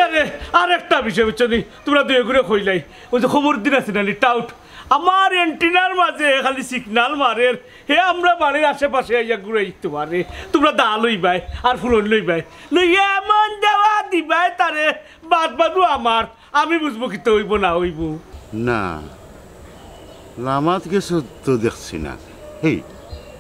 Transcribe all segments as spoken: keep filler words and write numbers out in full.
আরে, আর একটা বিষয় বুঝছো নি, তোমরা দুইওগুরে কইলাই, ওই যে খবর দিন আছে না নি, টাউট, আমার এন্টিনার মাঝে খালি সিগনাল মারের, হে আমরা বাড়ির আশেপাশে আইয়া ঘুরাইতো পারে। তোমরা দা লইবায় আর ফুলন লইবায়, লইয়া এমন দেওয়া দিবায় তারে, বাদ বাদু আমার, আমি বুঝবো কিতা অইবো না অইবো। না, লামাত গেছো তো দেখছি না। হেই,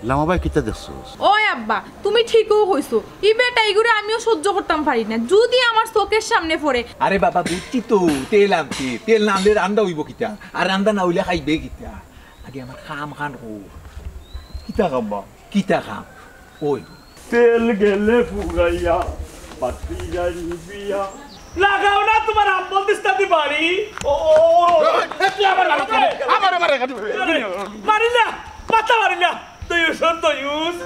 লামা ভাই কিতা দেখছো? ওই আব্বা, তুমি ঠিকউ কইছো। ই বেটা ইগুরে আমিও সহ্য করতাম পারি না। যদি আমার চোখের সামনে পড়ে। আরে বাবা, বুঝছি তো, তেল আনতে, তেল না আনলে রান্দা অইবো কিতা? আর রান্দা না অইলে খাইবে কিতা? আগে আমার কাম খান কর। কিতা কাম বা? কিতা কাম? ওই। তেল গেলে ফুরাইয়া, বাতি যায় নিবিয়া। লাগাও না তোমার আম্বল দিস্তা দি বাড়ি। ও, ও, ও, ও। এ, এ, তুই আমার নামে কেন? আমার, আমার এখানে। আরে, মারি না, মাথা মারি না। দয়ুস, দয়ুস।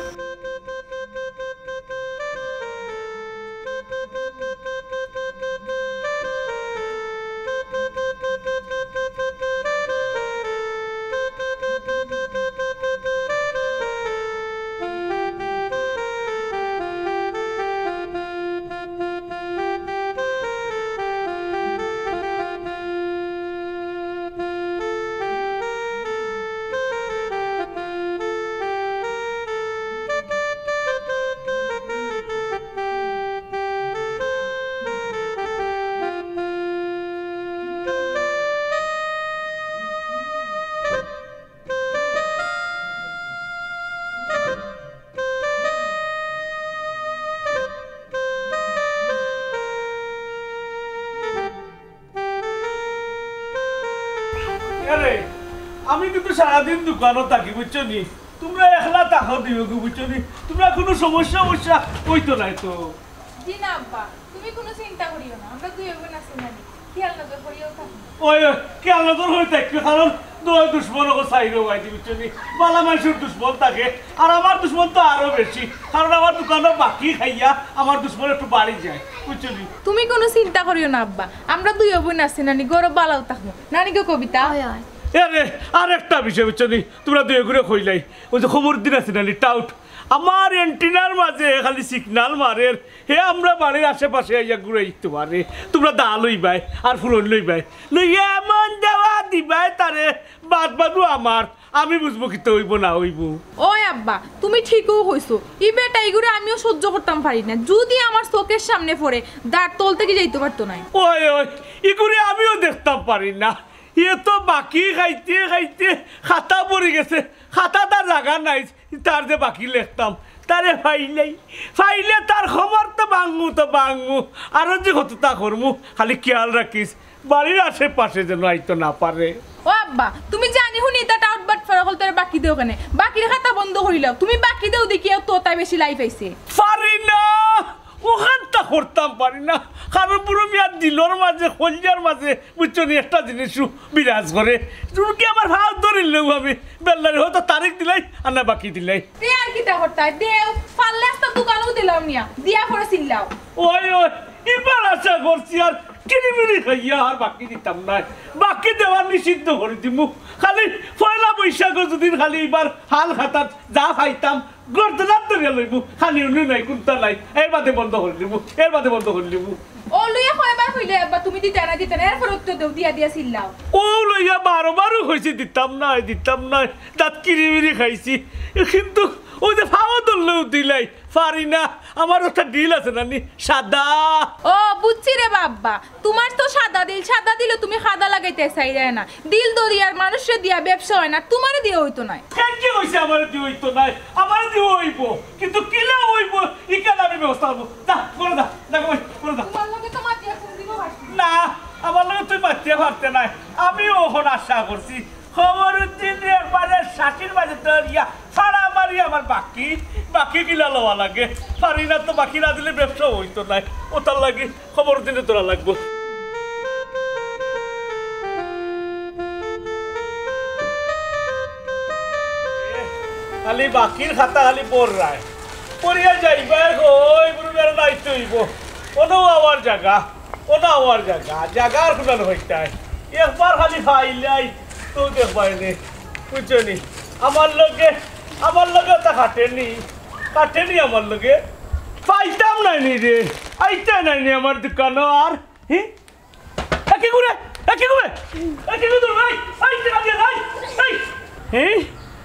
আরে, আমি কিন্তু সারাদিন দোকানো থাকি, বুঝছো নি? তোমরা একলা থাকো দুইওগু, বুঝছো নি? তোমরা কোনো সমস্যা, সমস্যা অইতো নায় তো। জি না আব্বা, তুমি কোনো চিন্তা করিও না, আমরা দুইওগুন আছি না নি? খেয়াল নজর করিও থাকো। ওই, ওই, খেয়াল নজর করি থাকবে, কারণ দুই দুশমন ওগো চাইরো ভাই, বুঝছো নি? বালা মানুষের দুশমন থাকে, আর আমার দুশমন তো আরো বেশি, কারণ আমার দোকানো বাকি খাইয়া আমার দুশমন একটু বাড়ি যায়, বুঝছো নি? তুমি কোনো চিন্তা করিও না আব্বা, আমরা দুইওগুন আছি না নি? ঘরো বালাউ থাকো। নানি গো কবিতা? অয়, অয়। এ রে, আর একটা বিষয় বুঝছো নি? তোমরা দুইওগুরে কইলাই, ওই যে খবর দিন আছে না নি, টাউট, আমার এন্টিনার মাঝে খালি সিগনাল মারের, হে আমরা বাড়ির আশেপাশে আইয়া ঘুরাইতো পারে। তোমরা দা লইবায় আর ফুলন লইবায়, লইয়া এমন দেওয়া দিবায় তারে, বাদ বাদু আমার, আমি বুঝবো কিতা অইবো না অইবো। ওই আব্বা, তুমি ঠিকউ কইছো, ই বেটা ইগুরে আমিও সহ্য করতাম পারি না। যদি আমার চোখের সামনে পড়ে, দাঁত তল থাকি যাইতো পারতো নায়। ওই, ওই, ইগুরে আমিও দেখতাম পারি না। এ তো বাকি খাইতে খাইতে খাতা ভরি গেছে, খাতা তার জাগা নাই, তার যে বাকি লেখতাম, তারে ফাইলাই, ফাইলে তার খবর তো বাঙ্গু তো বাঙ্গু, আরো যে কততা করমু, খালি খেয়াল রাখিস, বাড়ির আশেপাশে যেন আইতো না পারে। ও আব্বা, তুমি জানি হুনি ইতা টাউট বাটফার অকলতরে বাকি দেও কেনে? বাকির খাতা বন্ধ করিলাও, তুমি বাকি দেও দেখিয়া তো তাই বেশি লাইফ আইছে। পারি না, অখানতা করতাম পারি না, কারণ বুড়ো মিয়ার দিলর মাঝে, কলজার মাঝে, বুঝছো নি, একটা জিনিস বিরাজ করে। চুরকি আমার ভাও ধরিলেও আমি বেল্লারি হয়তো তারিখ দিলাই, আর না বাকি দিলাই। তে আর কিতা করতায়? দেও, পারলে আস্তা দোকানও দিলাও নিয়া, দিয়া পরে চিল্লাও। ওই, ওই, ইবার আশা করছি আর কিরিমিরি খাইয়া আর বাকি দিতাম নায়। বাকি দেওয়া নিষিদ্ধ করি দিমু। খালি পয়লা বৈশাখো যদি খালি ইবার হাল খাতাত যা পাইতাম, গর্দনাত ধরিয়া লইমু, খালি উনি নাই, কুন্তা নাই, এর বাদে বন্ধ করি দিমু, এর বাদে বন্ধ করি দিমু। ও লইয়া কয়বার কইলে আব্বা তুমি দিতা না, দিতা না, এরপর উত্তর দেও, দিয়া দিয়া চিল্লাও। ও লইয়া বারো বারও কইছি দিতাম নায়, দিতাম নায়, দাঁত কিরিমিরি খাইছি, কিন্তু ওই যে ফাও ধরলেও দিলাই, পারি না, আমার একটা ডিল আছে নানি, সাদা। ও বুঝছি রে বাবা, তোমার তো সাদা দিল, সাদা দিলে তুমি খাদা লাগাইতে চাইরায় না। দিল দরিয়ার মানুষরে দিয়া ব্যবসা হয় না, তোমারে দিয়া অইতো নায়। কে কে কইছে আমারে দিয়া অইতো নায়? আমারে দিয়া অইবো, কিন্তু কিলা অইবো, ইখান আমি ব্যবস্থা করবো। যা, করে দা, যা, কই, করে দা। তোমার লগে তো মাতিয়া কোনদিনও পারছি না। না, আমার লগে তুই মাতিয়া পারতে নায়। আমিও অখন আশা করছি, খবর উদ্দিন একবারে শাসির মাঝে ধরিয়া ফাড়া মারি আমার বাকি, বাকি কিলা লওয়া লাগে। পারি না তো, বাকি না দিলে ব্যবসা অইতো নায়। অতার লাগি খবর দিনে তোরা লাগবো। খালি বাকির খাতা খালি বড়রায়। পড়িয়া যাইবা গো, ওই গুরু বেড়া নাইতে অইবো। অনো আমার জাগা, অনো আমার জাগা, জাগার খুনান হইতায়। একবার খালি ফাইলাই, তো দেখবায় নে। বুঝছো নি? আমার লগে, আমার লগে অতা খাটেনি, খাটেনি আমার লগে। পাইতাম নায় নি রে, আইতা নায় নি আমার দোকানো আর। হে? এ কি করে? এ কি করে? এ কি করে ভাই? এই টেকা দিয়া ভাই। এই, এই,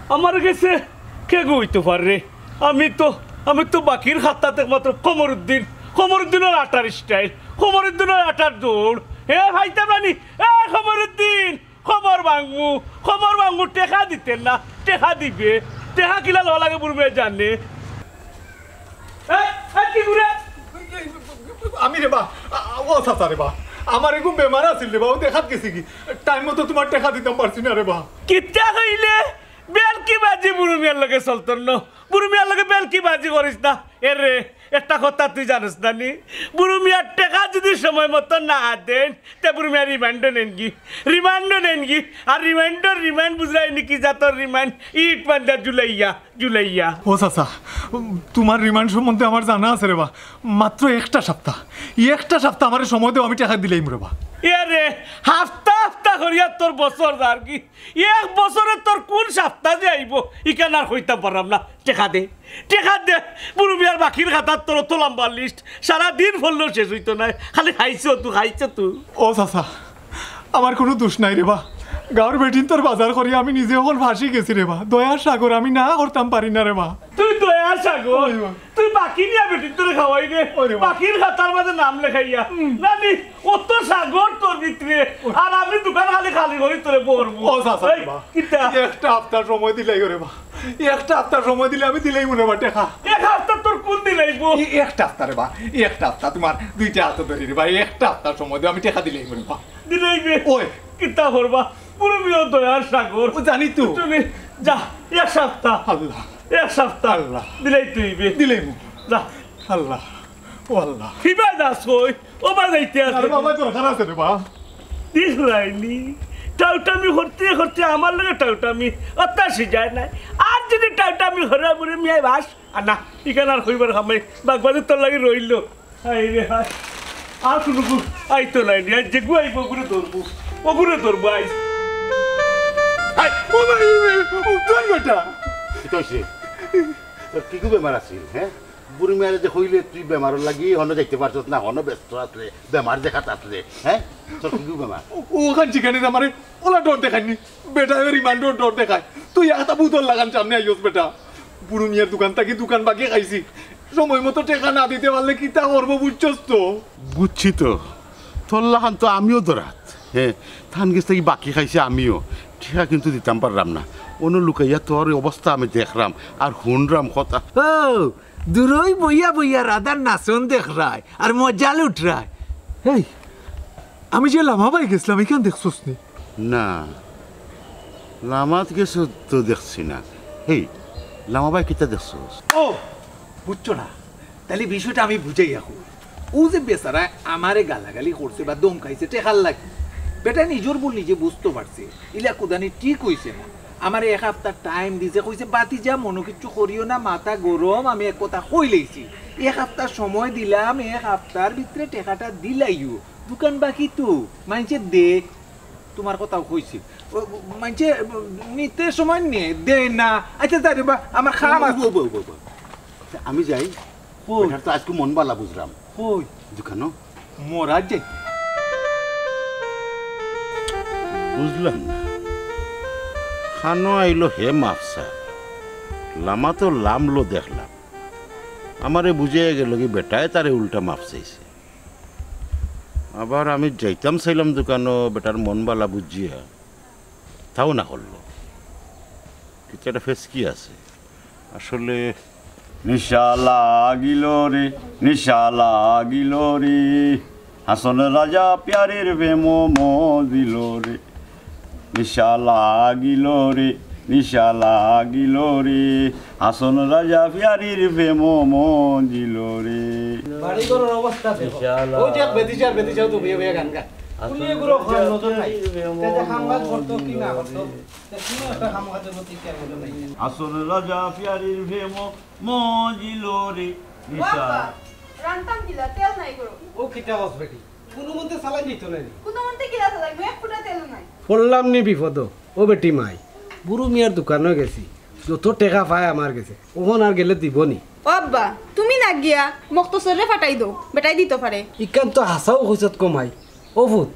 আমার গেছে কে গো অইতো পারে? আমি তো, আমি তো বাকির খাতাত একমাত্র কমরুদ্দিন, কমরুদ্দিনর আটার স্টাইল, কমরুদ্দিনর আটার দৌড়। হে, পাইতাম না নি। এ কমরুদ্দিন, কমর ভাঙমু, কমর ভাঙমু, টেকা দিতে না, টেকা দিবে। টেকা কিলা লওয়া লাগে বুরু মিয়ায় জানে। এই, এই, কি ঘুরে? আমি রে বা, আ, ও চাচা রে বা, আমার এগু বেমার আছিল রে বা, ও দেখাত গেছি কি, টাইম মতো তুমার টেকা দিতাম পারছি না রে বা। কিতা কইলে? বেলকি বাজি বুরু মিয়ার লগে চলতর ন। বুরু মিয়ার লগে বেলকি বাজি করিস না। এ রে, একটা কথা তুই জানিস না নি? বুরু মিয়ার টেকা যদি সময় মতো না দেন, তে বুরু মিয়া রিমান্ডো নেনগি, রিমান্ডো নেনগি। আর রিমান্ডর রিমান্ড বুঝরায় নি কি জাতর রিমান্ড? ইট বান্ধা জুলাইয়া, জুলাইয়া। ও চাচা, তুমার রিমান্ড সম্বন্ধে আমার জানা আছে রে বা। মাত্র একটা সপ্তাহ, একটা সপ্তাহ আমারে সময় দেও, আমি টেকা দিলাইমু রে বা। এ রে, হাপ্তা হাপ্তা করিয়া তোর বছর যার কি? এক বছরে তোর কোন সপ্তাহ যে আইবো, ইখান আর কইতাম পারলাম না। টেকা দে, টেকা দে। বুরু মিয়ার বাকির খাতাত তোর অত লম্বা লিস্ট, সারা দিন পড়লেও শেষ অইতো নায়। খালি খাইছো তুই, খাইছো তুই। ও চাচা, আমার কুনু দুষ নাই রে বা। গাঁওর বেটিন্তর বাজার করি আমি নিজে অখন ফাঁসি গেছি রে বা। দয়ার সাগর, আমি না করতাম পারি না রে বা। তুই দয়ার সাগর? ওই বা। তুই বাকি নিয়া বেটিন্তরে খাওয়াই রে। ওই রে বা। বাকির খাতার মাঝে নাম লেখাইয়া। হুম। নানি, অত সাগর তোর ভিতরে। ওই। আর আমি দুখান খালি খালি করি তোরে বরমু। ও চাচা এই, রে বা। কিতা? একটা হাপ্তার সময় দিলাই রে বা। একটা হাপ্তার সময় দিলে আমি দিলাইমু রে বা টেকা। এক হাপ্তা তোর কোন দিন আইবো? এই একটা হাপ্তা রে বা, এই একটা হাপ্তা তুমার দুইটা হাত ধরি রে বা, এই একটা হাপ্তার সময় দেও, আমি টেকা দিলাইমু রে বা। দিলাইবে? ওই। কিতা করবা? বুরু মিয়াও দয়ার সাগর। ও জানি তো। বুঝছো নি? যা, এক সপ্তাহ। আল্লাহ। এক সপ্তাহ। আল্লাহ। দিলাই তুই বে। দিলাইমু। যা। আল্লাহ। ও আল্লাহ। কিবা যাস কই? ও বা যাইতে আছে। আরে বাবা, দরকার আছে রে বা। দিস লাইনি। টাউটামি করতে করতে আমার লগে টাউটামি। অত্তা সিজায় নাই। আর যদি টাউটামি করে বুরু মিয়ায় বাস, আর না, ইখান আর কইবার কাম নাই। বাগবাজার তোর লাগি রইল। হায় রে হায়। আর কুনু গু আইতো নাই নি। আইজ যেগু আইবো, ওগুরে ধরবো। ওগুরে ধরবো আইজ। হায়, ও ভাই, ও ভাই, ও তোর বেটা। কিতা অইছে? তোর কিগু বেমার আছিল, হে? বুরু মিয়ারে যে কইলে তুই বেমারর লাগি হনো যাইতে পারছস না, হনো ব্যস্ত আছলে, বেমার দেখাত আছলে, হে? তোর কিগু বেমার? ও, অখান যেখানে আমারে ওলা ডর দেখাইনি। বেটায় রিমান্ডর ডর দেখায়। তুই একটা ভূতর লাখান সামনে আইছস বেটা। বুরু মিয়ার দুকান থাকি দুকান বাকি খাইছি। সময় মতো টেকা না দিতে পারলে কিতা করবো বুঝছস তো? বুঝছি তো। তোর লাখান তো আমিও ধরাত। হে, তান গেছ থাকি বাকি খাইছি আমিও। টেকা কিন্তু দিতাম পারলাম না। অনো লুকাইয়া তোর অবস্থা আমি দেখরাম আর হুনরাম কথা। ও, দূরই বইয়া বইয়া রাধার নাচন দেখরায় আর মজা লুটরায়। এই, আমি যে লামাবায় গেছলাম, ইখান দেখছস নি? না, লামাত গেছো তো দেখছি না। হেই, লামাবায় কিতা দেখছস? ও, বুঝছো না? তাইলে বিষয়টা আমি বুঝাইয়া কই। ও যে বেচারায় আমারে গালাগালি করছে বা ধমকাইছে টেকার লাগি, বেটায় নিজর ভুল নিজে বুঝতো পারছে, ইলা কুদানি ঠিক অইছে না। আমারে এক হাপ্তার টাইম দিছে, কইছে, "বাতিজা, মনো কিচ্ছু করিও না, মাথা গরম, আমি এক কথা কইলাইছি।" এক হাপ্তার সময় দিলাম, এক হাপ্তার ভিতরে টেকাটা দিলাইও। দুকান বাকি তো, মাইনষে দেখ, তুমার কথাও কইছি। ও, মাইনষে নিতে সময় নে, দেয় না। আচ্ছা, যাই রে বা, আমার কাম আছে। ও, ও, ও, ও, ও। আচ্ছা, আমি যাই। কই? বেটার তো আইজকু মন বালা বুঝরাম। কই? দুকানো। মরা যাই। বুঝলাম না। খানো আইলো হে মাফ চার। লামা তো লামলো দেখলাম। আমারে বুঝাইয়া গেলো কি বেটায় তারে উল্টা মাফ চাইছে। আবার আমি যাইতাম চাইলাম দুকানো, বেটার মন বালা বুঝিয়া, তাও না করলো। কিতা একটা ফেসকি আছে আসলে। নিশা লাগিল রে, নিশা লাগিল রে, হাসন রাজা প্যারির প্রেম মজিল রে। নিশা লাগিল রে, নিশা লাগিল রে, হাসন রাজা প্যারির প্রেম মজিল রে। বাড়ি ঘরর অবস্থা দেখো। ওই যে এক বেটি চার, বেটি চাও তো বইয়া বইয়া গান গায়। উনি এগুলো খাওয়ার নজর নাই। তে যে কাম কাজ করতো কি না করতো, তে শুনে একটা কাম কাজের প্রতি খেয়াল করতে নাই। হাসন রাজা প্যারির প্রেম মজিল রে। নিশা। বাবা, রান্তাম কিলা, তেল নাই গো। ও কিতা কস বেটি? কুনু মন্তে চালাই দিত নাই। কুনু মন্তে কিলা চালাই, এক ফুটা তেল নাই। পড়লাম নি বিপদ, ও বেটি মাই। বুরু মিয়ার দুকানো গেছি। যত টেকা পায় আমার গেছে, অখন আর গেলে দিবো নি। ও আব্বা, তুমি না গিয়া মখতসররে ফাটাই দেও, বেটায় দিতো পারে। ইখান তো হাছাউ কইছত কমাই। ও ফুত,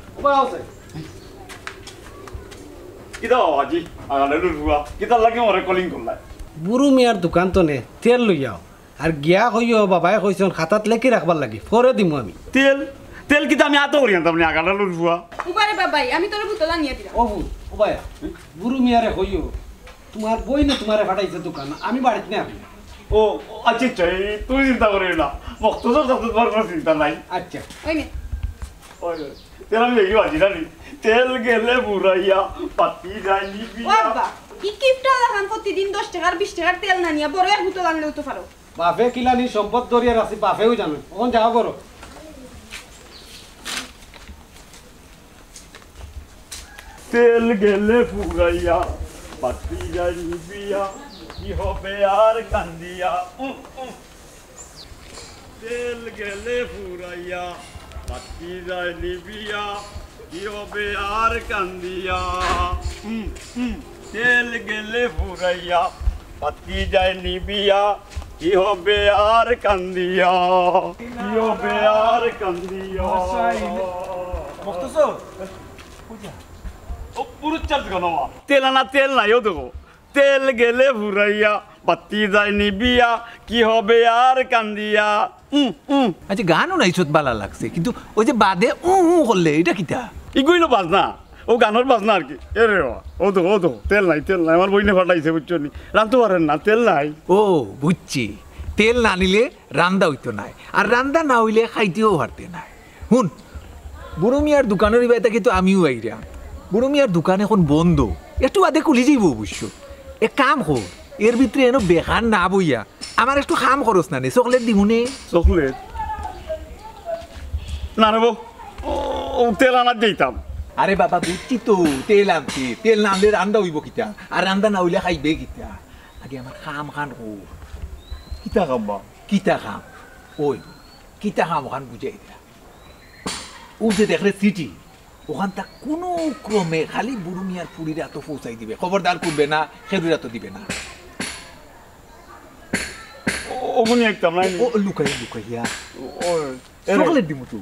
কিতা বাবাজি, আগালে লুরুয়া, কিতার লাগি মোরে কলিং করলা? বুরু মিয়ার দোকান তনে তেল লইয়াও। আর গিয়া কইও, বাবায় কইছইন, খাতাত লেখি রাখবার লাগি, পরে দিমু আমি। তেল? তেল কিতা আমি আতো করি আনতাম নি, আগালে লুরুয়া? উবারে বাবাই, আমি তোরে বোতল আনিয়া দিলাম। ও ফুত, ও ভাইয়া, বুরু মিয়ারে কইও, তুমার বইনে তুমারে ফাটাইছে দোকান, আমি বাড়িত নাই। ও, আচ্ছা, আচ্ছা, এই তুমি চিন্তা করিও না, মখতসর সাথে তুমার কোনো চিন্তা নাই। আচ্ছা। ওই নে। ওই, ওই, তেল আমি দেখি বাজি না নি। তেল গেলে ফুরাইয়া, বাতি যায় ও নিবিয়া। আব্বা, ই কিপটা লাখান প্রতিদিন দশ টেকার, বিশ টেকার তেল না নিয়া বড় এক বোতল আনলেও তো পারো। বাপে কিলানি সম্পদ ধরিয়া রাখছি, বাপেউ জানে। অখন যাও করো। তেল গেলে ফুরাইয়া, বাতি যায় নিবিয়া, কি হবে আর কান্দিয়া? উম, উম। তেল গেলে ফুরাইয়া, বাতি যায় নিবিয়া, কি হবে আর কান্দিয়া? উম, উম। তেল গেলে ফুরাইয়া, বাতি যায় নিবিয়া, কি হবে আর কান্দিয়া? কি হবে আর কান্দিয়া? মখতসর? ও, পুরুষ চার্জ কেন? তেল আনা, তেল নাই, ও দেখো। তেল গেলে ফুরাইয়া, বাতি যায় নিবিয়া, কি হবে আর কান্দিয়া? উম, উম। আচ্ছা, গান হুনাইছত, বালা লাগছে, কিন্তু ওই যে বাদে উম উম করলে, ইটা কিতা? ইগুইলো বাজনা, ও গানর বাজনা আর কি। এ রে বাবা, ও তো, ও তো, তেল নাই, তেল নাই, আমার বইনে ফাটাইছে, বুঝছো নি? রানতো পারের না, তেল নাই। ও, বুঝছি, তেল না নিলে রান্দা অইতো নায়, আর রান্দা না অইলে খাইতেও পারতে নায়। হুন, বুরু মিয়ার দোকানর ইবায় থাকি তো আমিও আইরাম। বুরু মিয়ার দোকান এখন বন্ধ, একটু বাদে খুলি যাইবো অবশ্য। এক কাম কর, এর ভিতরে এনো বেকার না বইয়া আমার একটু কাম করস না নে, চকলেট দিমু নে। চকলেট? না রে বউ, ও, ও তেল আনাত যাইতাম। আরে বাবা, বুঝছি তো, তেল আনতে, তেল না আনলে রান্দা অইবো কিতা, আর রান্দা না অইলে খাইবে কিতা? আগে আমার কাম খান কর। কিতা কাম বা? কিতা কাম? ওই, কিতা কাম অখান বুঝাই দিরা। ও যে দেখরে চিঠি, অখানতা কুনু ক্রমে খালি বুরু মিয়ার ফুড়ির আতো পৌঁছাই দিবে। খবরদার কুনবে না, খেরুর আতো দিবে না। ও, অগুনি একদম নাই। ও, লুকাইয়া, লুকাইয়া। ও, এরে। চকলেট দিমু তো।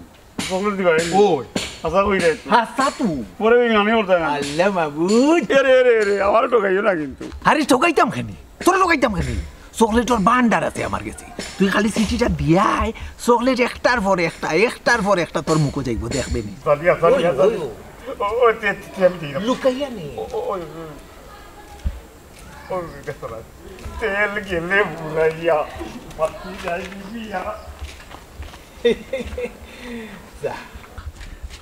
চকলেট দিবা, এই? ওই। হাছা কইরে তো। হাছা তো। পরে ওই নানি ওর যায় না। আল্লাহ মাবুদ। এরে, এরে, এরে, আমারে ঠকাইও না কিন্তু। আরে ঠকাইতাম কেনে? তোরে ঠকাইতাম কেনে? চকলেটর ভান্ডার আছে আমার গেছে। তুই খালি চিঠিটা দিয়াই, চকলেট একটার পর একটা, একটার পর একটা তোর মুখো যাইবো, দেখবে নি। চালিয়া, চালিয়া, ওই, চালিয়া। ওই, ওই। ও, ও, তে, তে, তে, আমি দিলাম। লুকাইয়া নে। ও, ও, ওই, ওই। ও, দেখো না। তেল গেলে ফুরাইয়া, বাতি যায় নিবিয়া। যা।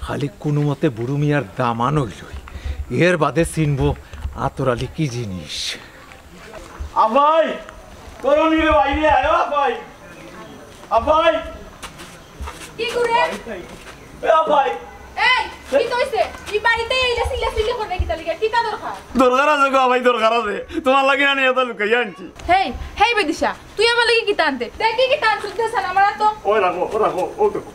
খালি কুনু মতে বুরু মিয়ার দামান অইলই, এর বাদে চিনবো আতর আলী কি জিনিস। আফাই, করো নি রে বাইরে আয়, ও আফাই। আফাই। কি করে? এ আফাই। এই, কিতা অইছে? ই বাড়িত আইয়া চিল্লাচিল্লি কররে কিতার লাগি? কিতা দরকার? দরকার আছে গো আফাই, দরকার আছে। তুমার লাগি আনি এটা লুকাইয়া আনছি। হেই, হেই বেদিশা, তুই আমার লাগি কিতা আনতে? দেখি কিতা আনছস, দে ছাইন আমার আতো। ওই রাখো, ও রাখো, ও দেখো।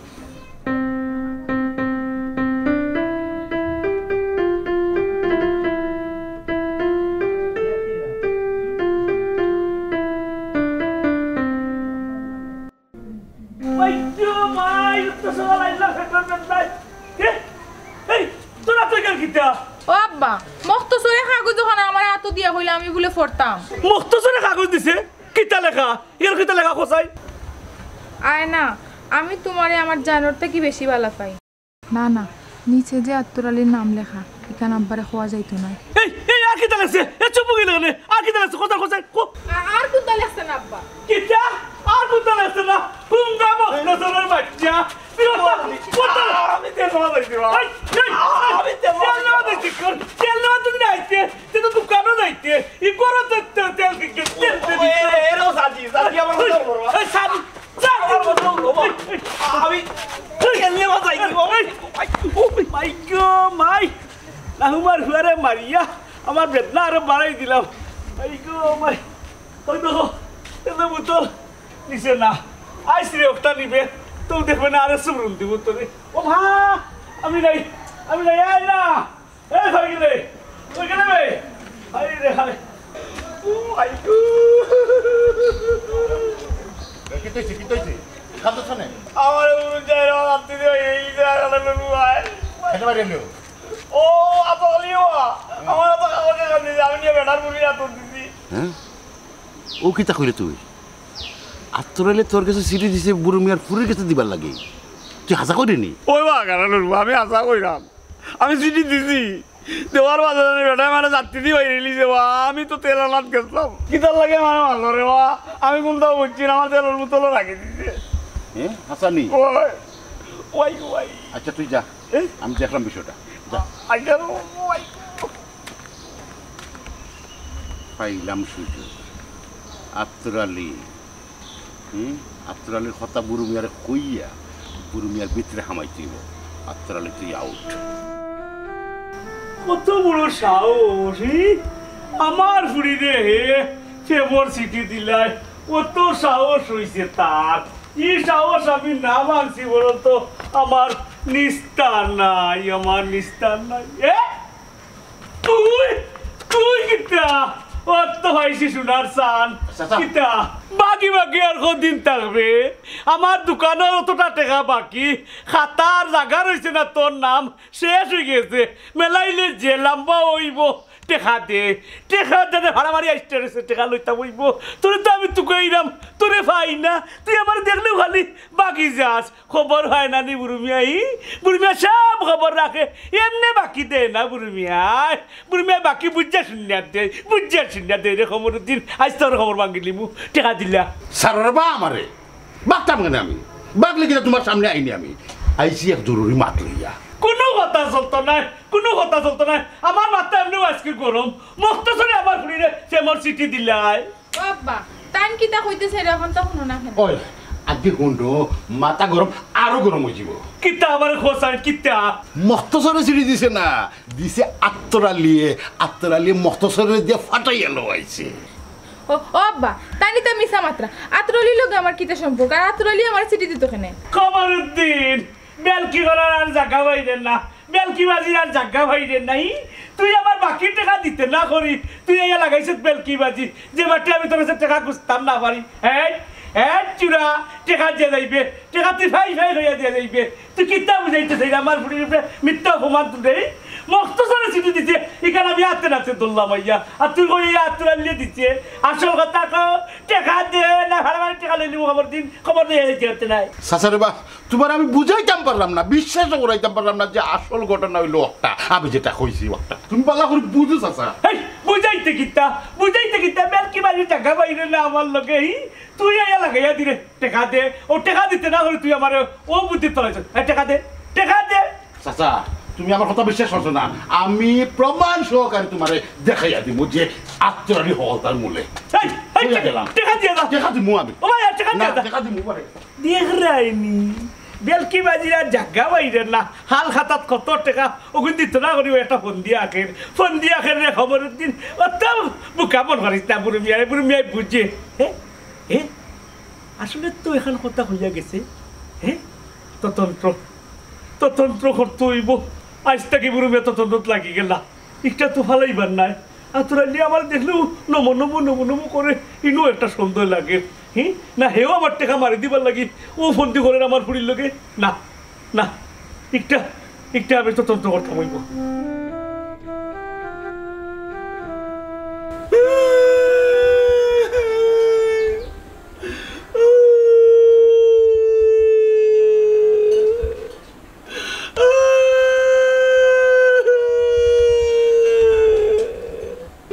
মাই গো মাই, উত্তর সকাল আইলা, ফেটর বেদনায়। এ, এই, তোরা তুই গেল কিতা? ও আব্বা, মখতসরে কাগজ অখান আমার আতো দিয়া কইলা আমি বুলে পড়তাম। মখতসরে কাগজ দিছে? কিতা লেখা? এর কিতা লেখা কছাই? আয়না, আমি তুমারে আমার জানর থাকি বেশি ভালা পাই। না, না, নিচে যে আতর আলীর নাম লেখা, ইখান আব্বারে কওয়া যাইতো নায়। এই, এই, আর কিতা লেখছে? এ চুপ অই গেলে কেনে? আর কিতা লেখছে? কছাই, কছাই, ক- আ-, আর কুনতা লেখছে না আব্বা? কিতা? আর কুনতা লেখছে না? হুম, গাবো, নজরের বাচ্চা। তুই ওটা, ওটা। আমি তেল নেওয়া যাইছি, বাবা। এই, এই, আমি তেল নেওয়া তেল নেওয়া যাইছি, কর। তেল নেওয়া তুমি না আইতে, তে তো দোকানো যাইতে। ই করো তো, তো, তেল কি, কি, তেল, তেল, ও, এ, এরাও সাজি, সাজি আমার মতো করো। এই, সাজি। আমি কেমনে বাঁচাই দিব? ও মাই গো, মাই। নাহুমার ফুয়ারে মারিয়া আমার বেদনা আরো বাড়াই দিলাম। মাই গো, মাই। ওই দেখো, এত বোতল নিছে না। আইস রে, ওটা নিবে। তো দেখবে না, আরে সুরুন দিব তোরে। ও মা, আমি নাই, আমি নাই, আয় না। এ, কই গেলে? কই গেলে বে? হায় রে হায়। ও, আইগো। এ, কিতা অইছে, কিতা অইছে? কান্দছ কেনে? আমার বুরু যাই রে, রাত্রি দিয়ে হয়ে গেছে, আর আমার বুরু আয়। কেনে বাইরে এলো? ও, আতো খালি ও, আমার আতো কাগজে কান্দি, আমি নিয়া বেটার বুরু আতো দিছি। হ্যাঁ? ও কিতা কইলে তুই? আত্তর আলীয়ে তোর গেছে চিঠি দিছে বুরু মিয়ার ফুরির গেছে দিবার লাগি। তুই হাছা কইরে নি? ওই বা, কারণ আমি হাছা কইরাম। আমি চিঠি দিছি। দেওয়ার বাদে জানি বেটায় মানে যাত্রী দি বাইরে লিছে বা, আমি তো তেল আনাত গেছলাম। কিতার লাগি মানে মারলো রে বা? আমি কুনটাও বুঝছি না, আমার তেলর বোতলও রাখি দিছে। হ্যাঁ? হাছা নি? ওই, ওই, ওই। আচ্ছা, তুই যা। এ? আমি দেখলাম বিষয়টা। যা। আচ্ছা, ওই। পাইলাম সুযোগ। আত্তর আলী। হুম? আত্তর আলীর কথা বুরু মিয়ারে কইয়া, বুরু মিয়ার ভিতরে হামাইতে অইবো। আত্তর আলী, তুই আউট। কত বড় সাহস, হি? আমার ফুরিরে হে প্রেমর চিঠি দিলায়, কত সাহস অইছে তার। ই সাহস আমি না মানছি, বলো তো, আমার নিস্তার নাই, আমার নিস্তার নাই। এ? তুই, তুই কিতা? অত পাইছি সোনার চান। চাচা। কিতা? বাকি বাকি আর কদিন থাকবে? আমার দোকানর অতটা টেকা বাকি, খাতার জাগা রইছে না, তোর নাম শেষ অই গেছে। মেলাইলে যে লাম্বা অইবো, টেকা দে, টেকা দে, দে, ভাড়া মারি আইসতে রইছে, টেকা লইতাম অইবো। তোরে তো আমি তুকাইরাম, তোরে পাই না, তুই আমারে দেখলেউ খালি বাকি যাস। খবর হয় না নি বুরু মিয়া, ই? বুরু মিয়া সব খবর রাখে, এমনে বাকি দেয় না বুরু মিয়ায়। বুরু মিয়ায় বাকি বুঝিয়া শুনিয়া দেয়, বুঝিয়া শুনিয়া দেয় রে কমরুদ্দিন। আইজ তোর খবর ভাঙ্গিলিমু, টেকা দিলা। ছাড়ো রে বা আমারে, বাগতাম কেনে আমি? বাগলে কিতা তুমার সামনে আইনি আমি? আইছি এক জরুরি মাত লইয়া। কুনু কথা চলতো নায়, কুনু কথা চলতো নায়। আমার মাথা এমনেউ আইজকে গরম। মখতসরে আমার ফুরিরে প্রেমর চিঠি দিলায়। ও আব্বা, তাইন কিতা কইতে চাইরা অখন তো হুনো না কেনে? ওই, আগে হুনো, মাথা গরম, আরো গরম অই যিবো। কিতা আবার খোসাইন, কিতা? মখতসরে চিঠি দিছে না, দিছে আত্তর আলীয়ে, আত্তর আলীয়ে মখতসরে দিয়া ফাটাইয়া লওয়াইছে। ও, ও আব্বা, তাইন ইতা মিছা মাতরা। আত্তর আলীর লগে আমার কিতা সম্পর্ক? আর আত্তর আলীয়ে আমারে চিঠি দিতো কেনে? কমরুদ্দিন, বেলকি করার আর জাগা পাইরে না, বেলকি বাজির আর জাগা পাইরে নাই। তুই আমার বাকি টেকা দিতে না করি, তুই আইয়া লাগাইছত বেলকি বাজি, যে বাটে আমি তোর কাছে টেকা খুঁজতাম না পারি। হ্যাঁ, হ্যাঁ, চুরা, টেকা দিয়া যাইবে, টেকা তুই ফাই ফাই লইয়া দিয়া যাইবে। তুই কিতা বুঝাইতে চাইরে আমার ফুরির উপরে মিথ্যা অপমান তুলে? মখতসরে চিঠি দিছে, ইখান আমি আতে নাতে ধরলাম আইয়া। আর তুই কই আত্তর আলীয়ে দিছে? আসল কথা ক, টেকা দে, না ভাড়া মারি টেকা লইলি খবর দিন, খবর নিয়ে যাইতে পারতে নাই। চাচা রে বা, তুমারে আমি বুঝাইতাম পারলাম না, বিশ্বাসও করাইতাম পারলাম না যে আসল ঘটনা অইলো অকটা, আমি যেটা কইছি অকটা। তুমি ভালা করি বুঝো চাচা। এই, বুঝাইতে কিতা? বুঝাইতে কিতা? বেলকি বাজির জাগা পাইরে না আমার লগে, ই? তুই আইয়া লাগাইয়া দিরে, টেকা দে। ও টেকা দিতে না করি তুই আমারে ও বুদ্ধি তোলাইছ। এই টেকা দে, টেকা দে। চাচা, তুমি আমার কথা বিশ্বাস করছো না, আমি প্রমাণ সহকারে তুমারে দেখাইয়া দিমু যে আত্তর আলী হকলতার মূলে। এই, এই, কইয়া গেলাম। টেকা দিয়া যা। টেকা দিমু আমি। ও ভাই, আর টেকা না, দিয়া যা। টেকা দিমু পরে। দেখরায়নি, বেলকি বাজির আর জাগা পাইরে না, হাল খাতাত কত টেকা, অগুন দিতো না করিও একটা ফন্দি আখের, ফন্দি আখের রে কমরুদ্দিন, অত বুকা মন করিস না, বুরু মিয়ায়, বুরু মিয়ায় বুঝে, হে? হে? আসলে তো এখান কথা হইয়া গেছে, হে? ততন্ত্র, ততন্ত্র করতে অইবো, আইজ থাকি বুরু মিয়া ততন্ত্রত লাগি গেলা। ইটা তো ফালাইবার নায়। আত্তর আলীয়ে আমারে দেখলেউ নমো নমো নমো নমো করে, ইনো একটা সন্দেহ লাগে। হি? না, হেও আমার টেকা মারি দিবার লাগি ও ফন্দি করের আমার ফুরির লগে। না, না, ইটা, ইটা আমি তদন্ত করতাম অইবো।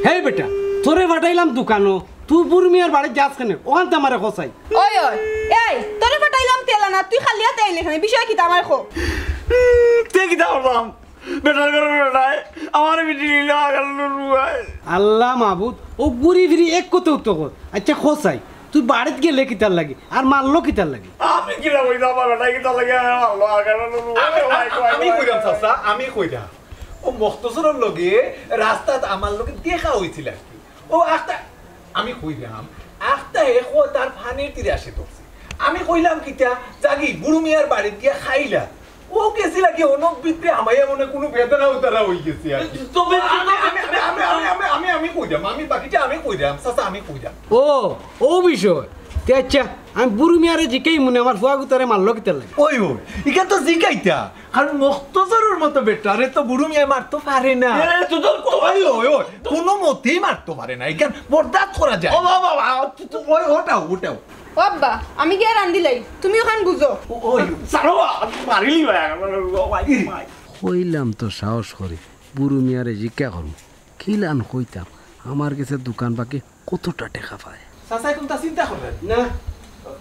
হেই বেটা, তোরে পাঠাইলাম দোকানো, তুই বুরু মিয়ার বাড়িত যাস কেনে? অখানতে আমারে কছাই। ওই, ওই, এই, তোরে পাঠাইলাম তেল আনাত, তুই খালি আতে আইলে কেনে? বিষয় কিতা আমারে ক। তে কিতা করলাম? বেটার ঘরর বেটায় আমারে পিটিলিলো, আগাল লুরুয়ায়। আল্লাহ মাবুদ, অউ ঘুরি ফিরি এক কথা উত্তর কর। আইচ্ছা, কছাই, তুই বাড়িত গেলে কিতার লাগি? আর মারলো কিতার লাগি? আমি কিতা কইতাম, আমার বেটায় কিতার লাগি আমারে মারলো, আগাল লুরুয়ায়। আমি, আমি, আমি কইরাম চাচা, আমি কইরাম। অউ মখতসরর লগে রাস্তাত আমার লগে দেখা অইছিল আর কি। অউ আখতা, আমি কইরাম, আখতা হে কো তার ফানির তীরে আসে ধরছে। আমি কইলাম কিতা, যাগি বুরু মিয়ার বাড়িত গিয়া খাইলা। ও গেছি লাগি অনক ভিতরে আমায় মনে কোনো বেদনা উতারা হয়ে গেছে আর কি। তবে আমি, আমি, আমি, আমি, আমি, আমি, আমি কইরাম, আমি বাকিটা আমি কইরাম, চাচা আমি কইরাম। ও, ও বিষয়। তে আচ্ছা, আমি বুরু মিয়ারে জিকাই মনে আমার ফুয়া গুতারে মারলো কিতার লাগি? ওই, ওই, ইখান তো জিকাইতা। কারণ মখতসরর মতো বেটারে তো বুরু মিয়া মারতো পারে না। এ, তো, তো, তো, ওই, ওই, ওই, কোনো মতেই মারতো পারে না। ইখান বরদাস্ত করা যায়। ও বাবা, বাবা, তো, তো, ওই, ওটাও, ওটাও। ও আব্বা, আমি গিয়া রান্দিলাই, তুমি ওখান বুঝো। ও, ওই, ছাড়ো, মারিলি ভাই, আমার, ও ভাই, ভাই। কইলাম তো সাহস করি, বুরু মিয়ারে জিকা করমু। কিলান কইতাম, আমার গেছে দোকান বাকি কতটা টেকা পায়। চাচাই কোনটা চিন্তা করলেন? না।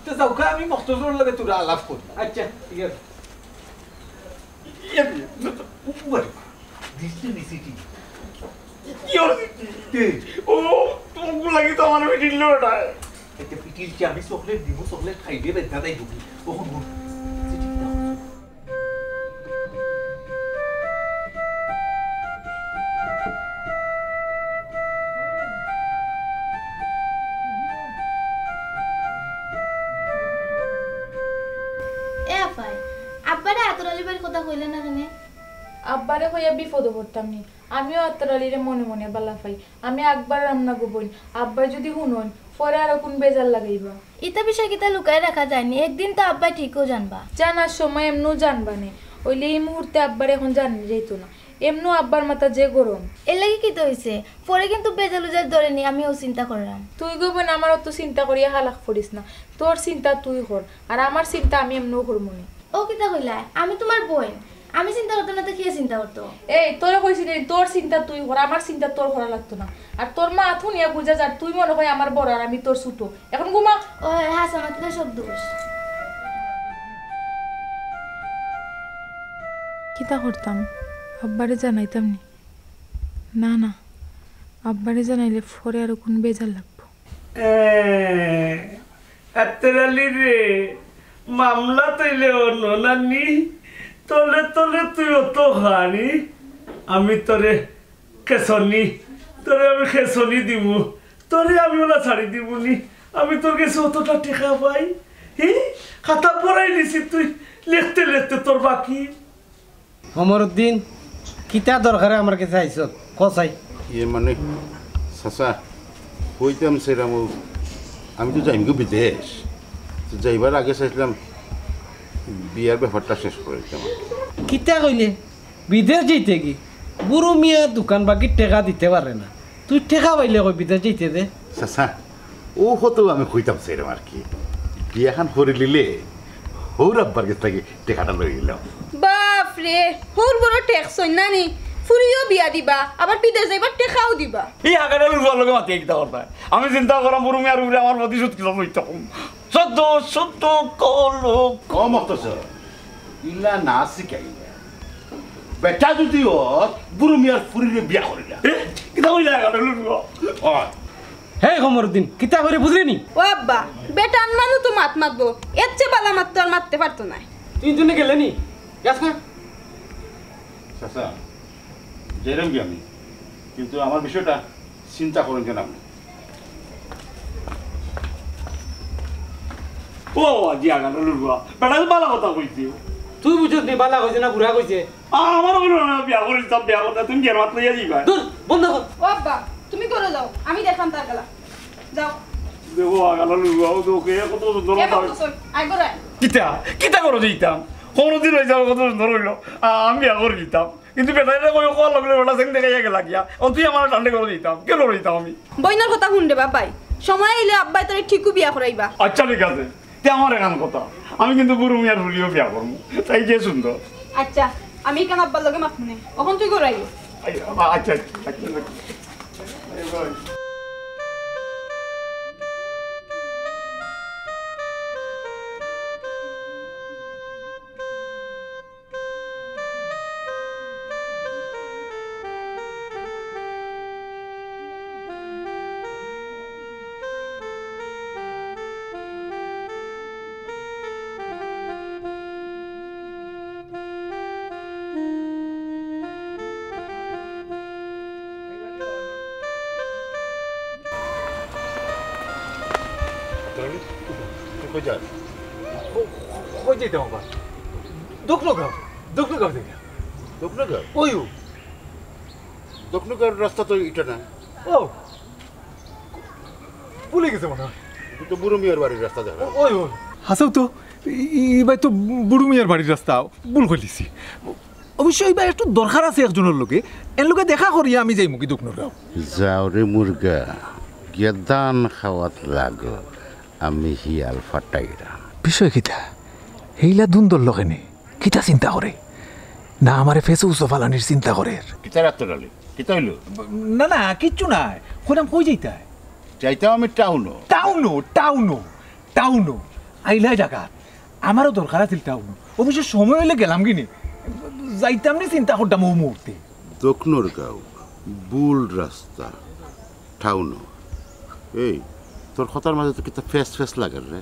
তো যাও গা, আমি মখতসরর লগে তোরা আলাপ করি। আচ্ছা, ঠিক আছে। ইয়ে, উপরে। দিসনি সিটি। কি হলো? কে? ও, তোমাকে লাগি তো আমার মিটিং লো এটা। এতে পিটিল কি আমি চকলেট দিব, চকলেট খাইবে, বেদনা তাই ঢুকি। ওখান বল। সিটি কিনা? এ আফাই, আব্বারে আতর আলী ভাইর কথা কইলে না কেনে? আব্বারে কইয়া বিপদো পড়তাম নি। আমিও আতর আলীরে মনে মনে বালা পাই। আমি আকবার রামনা গো বইন। আব্বায় যদি হুনইন, পরে আরো কোন বেজার লাগাইবা। ইতা বিষয় কিতা লুকাই রাখা যায়নি, একদিন তো আব্বায় ঠিকও জানবা। জানার সময় এমনেও জানবা নে, অইলে ই মুহূর্তে আব্বার এখন জানি যাইতো না। এমনেও আব্বার মাথা যে গরম। এর লাগি কিতা অইছে? পরে কিন্তু বেজাল উজাল ধরে নি, আমি ও চিন্তা করলাম। তুই গো বইন আমার অত চিন্তা করিয়া হালাক করিস না, তোর চিন্তা তুই কর, আর আমার চিন্তা আমি এমনেও করমু নে। ও কিতা কইলায়? আমি তোমার বইন, আমি চিন্তা করতাম না তো কে চিন্তা করতো? এই, তোরে কইছি নি, তোর চিন্তা তুই কর, আমার চিন্তা তোর করা লাগতো না। আর তোর মা হুনিয়া বুঝা যার, তুই মনে হয় আমার বড় আর আমি তোর ছোট। এখন ঘুমা। ও হাছা মাতলে সব দোষ। কিতা করতাম? আব্বারে জানাইতাম নি? না, না, আব্বারে জানাইলে পরে আরো কোন বেজার লাগবো। এ, আতর আলী রে, মামলা তইলে অন্য নানি, তলে তলে তুই অত খানি, আমি তোরে খেসনি, তোরে আমি খেসনি দিমু, তোরে আমি ওলা ছাড়ি দিমু নি। আমি তোর গেছে অতটা টেকা পাই, হি? খাতা পড়াই নিছি তুই, লেখতে লেখতে তোর বাকি। কমরুদ্দিন, কিতা দরকারে আমার গেছে আইছত? ক চাই। ইয়ে মানে, চাচা, কইতাম সেরাম, আমি তো যাইমগি বিদেশ। তো যাইবার আগে চাইছিলাম বিয়ার ব্যাপারটা শেষ করে দিতাম আর কি। কিতা কইলে? বিদেশ যাইতে কি? বুরু মিয়া দোকান বাকি টেকা দিতে পারে না। তুই টেকা পাইলে কই বিদেশ যাইতে দে? চাচা, ও কত আমি কইতাম সেরাম আর কি। বিয়াখান করিলিলে হউর আব্বার গেছ থাকি টেকাটা লই গেলাম। বাপ রে, হউর বড় টেকছইন নানি, ফুরিও বিয়া দিবা, আবার বিদেশ যাইবার টেকাও দিবা। ই হাগাটা লুকুয়ার লগে মাতিয়া কিতা করতায়? আমি চিন্তা করাম বুরু মিয়ার উপরে আমার প্রতিশোধ কিলা লইতাম। সত্য, সত্য, কলক। ও মখতসর, ইলা না শিখাইলা। বেটা যদি অর, বুরু মিয়ার ফুরিরে বিয়া করিলা। এ, কিতা কইলা হাগাটা লুকুয়া? অয়। হে কমরুদ্দিন, কিতা করে বুঝলে নি? ও আব্বা, বেটান মানু তো মাত মাতবো, এর চেয়ে বালা মাত তো আর মাততে পারতো নায়। তুই দুনে গেলে নি? যাস না? চাচা, যেরম কি আমি, কিন্তু আমার বিষয়টা চিন্তা করেন কেন আপনি? ও, আজি আগানো লুকুয়া, বেটা তো বালা কথা কইছে। তুই বুঝছ নি, বালা কইছে না বুরা কইছে? আ-, আমার কইলো না, বিয়া করি দিতাম, বিয়া করতে তুমি বিয়ার মাত লইয়া যাইবা। দূর, বন্ধ কর। ও আব্বা, তুমি করে যাও, আমি দেখলাম তার গেলা। যাও। দেখো, আগালো লুয়াও তো কে কত সুন্দর এ কথা। বাবু, শোন, আয় ঘরে আয়। কিতা? কিতা করো যাইতাম? কোনোদিন হয়ে যাবে কত সুন্দর হইলো। আ-, আমি বিয়া করে দিতাম। কিন্তু বেটা এটা কই কল লাগলে বেটা সেন দেখাইয়া গেলা গিয়া। ও তুই আমার ঠান্ডা করে দিতাম। কেন করে দিতাম আমি? বইনর কথা হুন রে বাবাই। সময় আইলে আব্বাই তোরে ঠিকউ বিয়া করাইবা। আচ্ছা, ঠিক আছে। তে আমার এখান কথা। আমি কিন্তু বুরু মিয়ার ফুরিও বিয়া করমু। তাই যে সুন্দর। আচ্ছা, আমি এখান আব্বার লগে মাতমু নে। অখন তুই ঘরে আইও। আই-, আ-, আচ্ছা, আচ্ছা, আচ্ছা। তুই কই যাস? কই যাইতাম আবার? দোকানো গা। দক্ষিণ গাঁও থেকে। দক্ষিণ গাঁও? ওই ও। দক্ষিণ গাঁওর রাস্তা তো এটা না। ও, ভুলে গেছে মনে হয়। এটা তো বুড়ো মিয়ার বাড়ির রাস্তা দেখা। ও-, ওই, ওই। হাছাউ তো, ই-, ই-, ইবায় তো বুড়ো মিয়ার বাড়ির রাস্তা, ভুল করিলিছি। অবশ্য ইবায় একটু দরকার আছে একজনর লগে, এর লগে দেখা করিয়া আমি যাইমুগি দক্ষিণ গাঁও। যাও রে মুরগা, গিয়া ধান খাওয়াত লাগো, আমি হিয়াল ফাটাইরাম। বিষয় কিতা? হেইলা ধুন্দর লগে নি? কিতা চিন্তা করে? না আমারে ফেসে উসো ফালানির চিন্তা করের? কিতা রাত্তর আলী? কিতা অইলো? না, না, কিচ্ছু নাই। কইলাম, কই যাইতায়? যাইতাম আমি টাউনো। টাউনো, টাউনো, টাউনো। আইলায় জাগাত। আমারও দরকার আছিল টাউনো। অবশ্য সময় অইলে গেলামগিনে। যাইতাম নি চিন্তা করতাম অউ মুহূর্তে। দক্ষিণর গাঁও, ভুল রাস্তা। টাউনো। এই, তোর কথার মাঝে তো কিতা ফেস ফেস লাগের রে।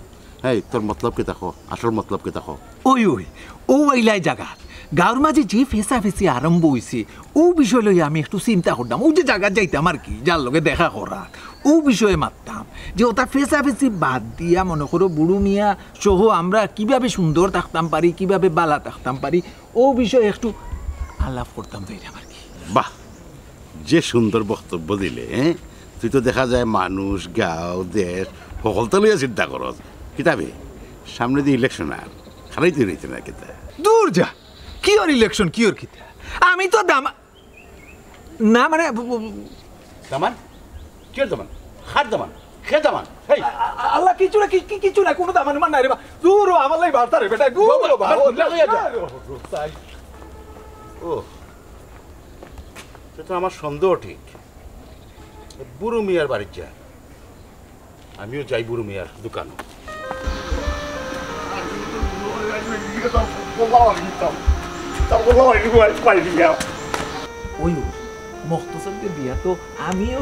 এই, তোর মতলব কিতা ক? আসল মতলব কিতা ক? ওই, ওই, অউ আইলায় জাগাত। গাঁওর মাঝে যে ফেসাফেসি আরম্ভ অইছে, অউ বিষয় লইয়া আমি একটু চিন্তা করতাম। অউ যে জাগাত যাইতাম আর কি, যার লগে দেখা করাত, অউ বিষয়ে মাততাম। যে অতা ফেসাফেসি বাদ দিয়া মনে করো বুড়ো মিয়া সহ আমরা কিভাবে সুন্দর থাকতাম পারি, কিভাবে বালা থাকতাম পারি, অউ বিষয়ে একটু আলাপ করতাম চাইরাম আর কি। বাহ, যে সুন্দর বক্তব্য দিলে, হ্যাঁ? তুই তো দেখা যায় মানুষ, গাঁও, দেশ, হকলতা লইয়া চিন্তা করস। কিতা বে, সামনেদি ইলেকশন আর, খাড়াইতে রইতে না কিতা? দূর যা, কিওর ইলেকশন, কিওর কিতা? আমি তো দাম-, না মানে, ব-, ব-, দামান? কিওর দামান? কার দামান? কে দামান? এই! আ-, আ-, আল্লাহ, কিচ্ছু না, কি-, কি-, কিচ্ছু না, কুনু দামান উমান নাই রে বা। দূর ও, আমার লাগি বার্তা রে বেটা, দূর ও, বাবা, বাবা, ও, দূর ও, যা। ও, ও, তাই। ও, তো, তো আমার সন্দেহ ঠিক। বুড়ো মিয়ার বাড়িত যা। আমিও যাই বুড়ো মিয়ার দোকানো। ওই, মখতসরকে দিয়া তো আমিও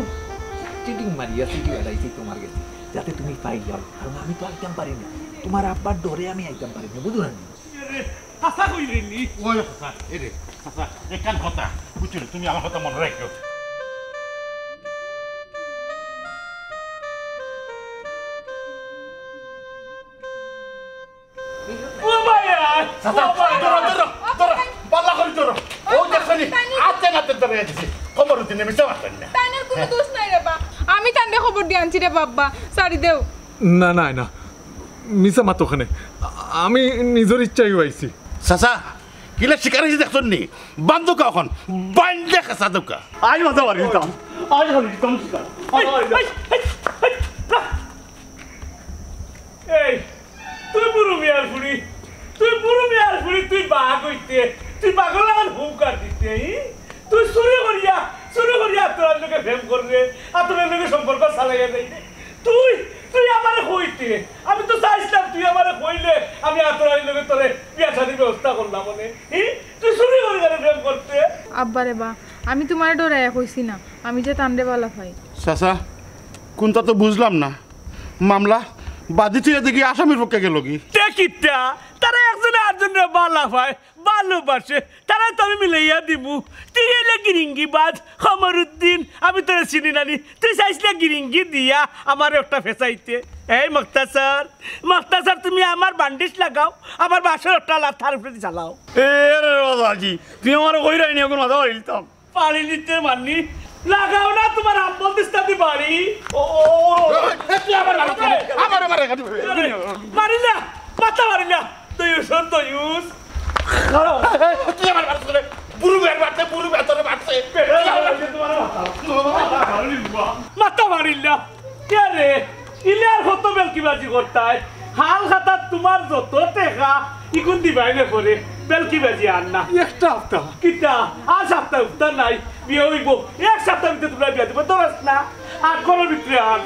চিটিং মারিয়া চিঠি পাঠাইছি তোমার গেছে, যাতে তুমি পাই যাও, কারণ আমি তো আইতাম পারি না, তোমার আব্বার ডরে আমি আইতাম পারি না, বুঝো না নি? এরে, চাচা কইলেন নি? ওই চাচা, এরে, চাচা, একখান কথা, বুঝছো নি? তুমি আমার কথা মনে রাখিও। ও ভাই, আয়। চাচা, ও ভাই, ধরো, আয়। ধরো, ধরো, বালা করি ধরো। ও দেখছো নি? আতে নাতে ধরে দিছি। কমরুদ্দিনে মিছা মাতইন না। তাইনর কুনু দোষ নাই রে বা। আমি তানরে খবর দিয়া আনছি রে বাবা। ছাড়ি দেও। না, না, না। মিছা মাতো কেনে? আমি নিজর ইচ্ছায় আইছি। চাচা, কিলা শিকার অইছি দেখছইন নি? বান্ধউক্কা অখন, বাইন্ধা খেছা দেউক্কা। আই মাথা মারি দিতাম। আই মারি দিতাম শিকার। এই, এই, এই, এই, এই, এই, এই, এই, তুই বুড়ো মিয়ার ফুড়ি, তুই বুড়ো মিয়ার ফুড়ি, তুই বাঘ অইতে, তুই বাঘর লাখান হুঙ্কার দিতে, ই? তুই চুরি করিয়া, চুরি করিয়া আতর আলীর লগে প্রেম কররে, আতর আলীর লগে সম্পর্ক চালাইয়া যাইরে। তুই, তুই আমারে কইতে, আমি তো চাইছিলাম তুই আমারে কইলে আমি আতর আলীর লগে তোরে বিয়া শাদির ব্যবস্থা করলাম অনে। ই? তুই চুরি করি কেনে প্রেম করতে? আব্বা রে বা, আমি তোমারে ডরাইয়া কইছি না, আমি যে তানরে বালা পাই। চাচা, কুনটা তো বুঝলাম না। মামলা বাদী থইয়া দেখি আসামির পক্ষে গেলগি। তে কিতা? তারা একজনে আরজনরে বালা পায়, ভালোবাসে, তারা তো আমি মিলাইয়া দিমু। তুই অইলে গিরিঙ্গিবাজ, কমরুদ্দিন, আমি তোরে চিনি না নি। তুই চাইছলে গিরিঙ্গি দিয়া আমারে একটা ফেসাইতে। এই মখতাসর, মখতাসর, তুমি আমার বান্ডিশ লাগাও, আমার বাঁশর একটা লাত তার উপরে চালাও। এ রে বাবাজি, তুমি আমারে কইরায় নি, অখন মাথা মারি দিতাম। পারি নিতে মানি, লাগাও না তোমার আব্বল দিস্তাদি বাড়ি। ও, ও, ও, ও। এ, এ, তুই আমার মারিস কেনে? আমার, আমার এখানে। মারি না, মাথা মারি না। দয়ুস, দয়ুস। এ, এ, তুই আমার মারিস কেনে? বুড়ো বের মারতে, বুড়ো বেতরে মারতে। মাথা মারি না। কে রে? ইলে আর কত বেলকিবাজি করতায়? হাল খাতাত তোমার যত টেকা, ইগুন দিবায় নে পরে, বেলকিবাজি আর না। একটা হাপ্তা। কিতা? আর সাপ্তা উপ্তা নাই, বিয়া অইবো। এক সাপ্তা ভিতরে তোমরা বিয়া দিবো, দরস না। আট ঘরর ভিতরে আন।